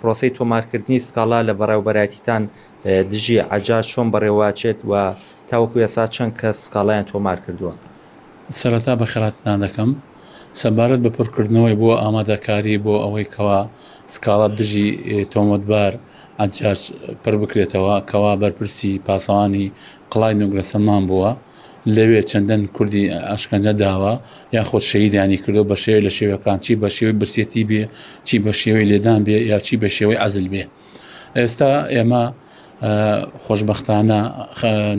پرۆسەی تۆمارکردنی سکاڵا لە بەڕێوەبەرایەتیتان دژی عەجاج چۆن بەڕێوەچێت و تاوەکو ئێستا چەند کەس سکاڵایان تۆمار کردووە؟ سەرەتا بەخێرهاتنتان دەکەم. سەبارەت بە پڕکردنەوەی بۆ ئامادەکاری بۆ ئەوەی کەوا سکاڵا دژی تۆمەتبار عەجاج پڕ بکرێتەوە کەوا بەرپرسی پاسەوانی قڵای نوگرەسەمان بووە لەوێ چەندەن کوردی ئەشکەنجە داوە یاخود شەیدانی کردو بە شێوەی لە شێوەکان چی بە شێوەی برسێتی بێ چی بە شێوەی لێدان بێ یا چی بە شێوەی عەزل بێ ئێستا ئێمە خۆشبەختانە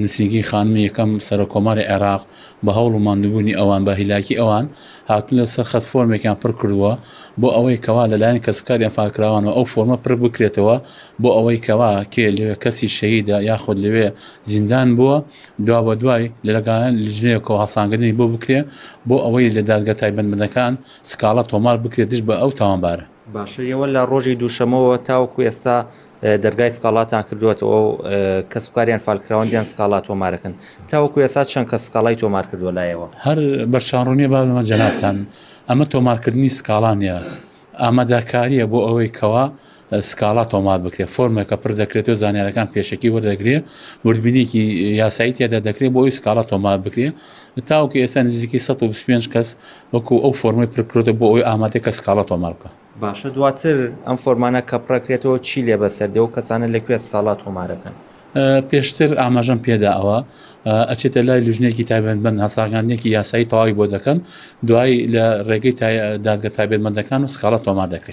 نووسینگەی خانمی یەکەم سەرۆکۆماری عێراق بە هەوڵ و ماندووبوونی ئەوان بە هیلاکی ئەوان هاتون لەسەر خەت فۆرمێکیان پڕ کردووە بۆ ئەوەی کەوا لەلایەن کەسوکاری ئەنفالکراوانەوە ئەو فۆرمە پڕ بکرێتەوە بۆ ئەوەی کەوا کێ لەوێ کەسی شەهیدە یاخود لەوێ زیندان بووە دوا بە دوای لەلایەن لیژنەیەکەوە هەڵسانگردنی بۆ بکرێ بۆ ئەوەی لە دادگە تایبەتمەندەکان سکاڵا تۆمار بکرێت دژ بە ئەو تاوانبارە. باشە ئێوە لە ڕۆژی دووشەمەوە تاوەکو ئێستا دەرگای سکاڵاتان کردووەتەوە و کەسوکاری ئەنفالکراوان دیان سکاڵا تۆمارەکەن تاوەکو ئێستا چەند کەس سکاڵای تۆمار کردووە لایەوە؟ هەر بەرچاوڕوونیە با بڵێمە جەنابتان ئەمە تۆمارکردنی سکاڵا نییە ئامادەکاریە بۆ ئەوەی کەوا سکاڵا تۆمار بکرێت فۆرمێکە پڕ دەکرێتەوە زانیارەکان پێشەکی وەردەگرێ وردبینێکی یاسایی تێدا دەکرێت بۆ ئەوی سکاڵا تۆمار بکرێت تاوەکو ئێستا نزیکەی 125 کەس وەکو ئەو فۆرمەی پرکرێتەوە بۆ ئەوی ئامادە کە سکاڵا تۆمار بکە. باشە دواتر ئەم فۆرمانە کە پڕەکرێتەوە چی لێ بەسەر دێ و کەسانە لە کوێ سکاڵا تۆمارەکەن؟ پێشتر ئاماژەم پێدا ئەوە ئەچێتە لای لژنێکی تایبەتمەند هەساگاندنێکی یاسایی تەواوی بۆ دەکەن دوای لە ڕێگەی دادگە تایبەتمەندەکان و سکاڵا تۆمار دەکرێت.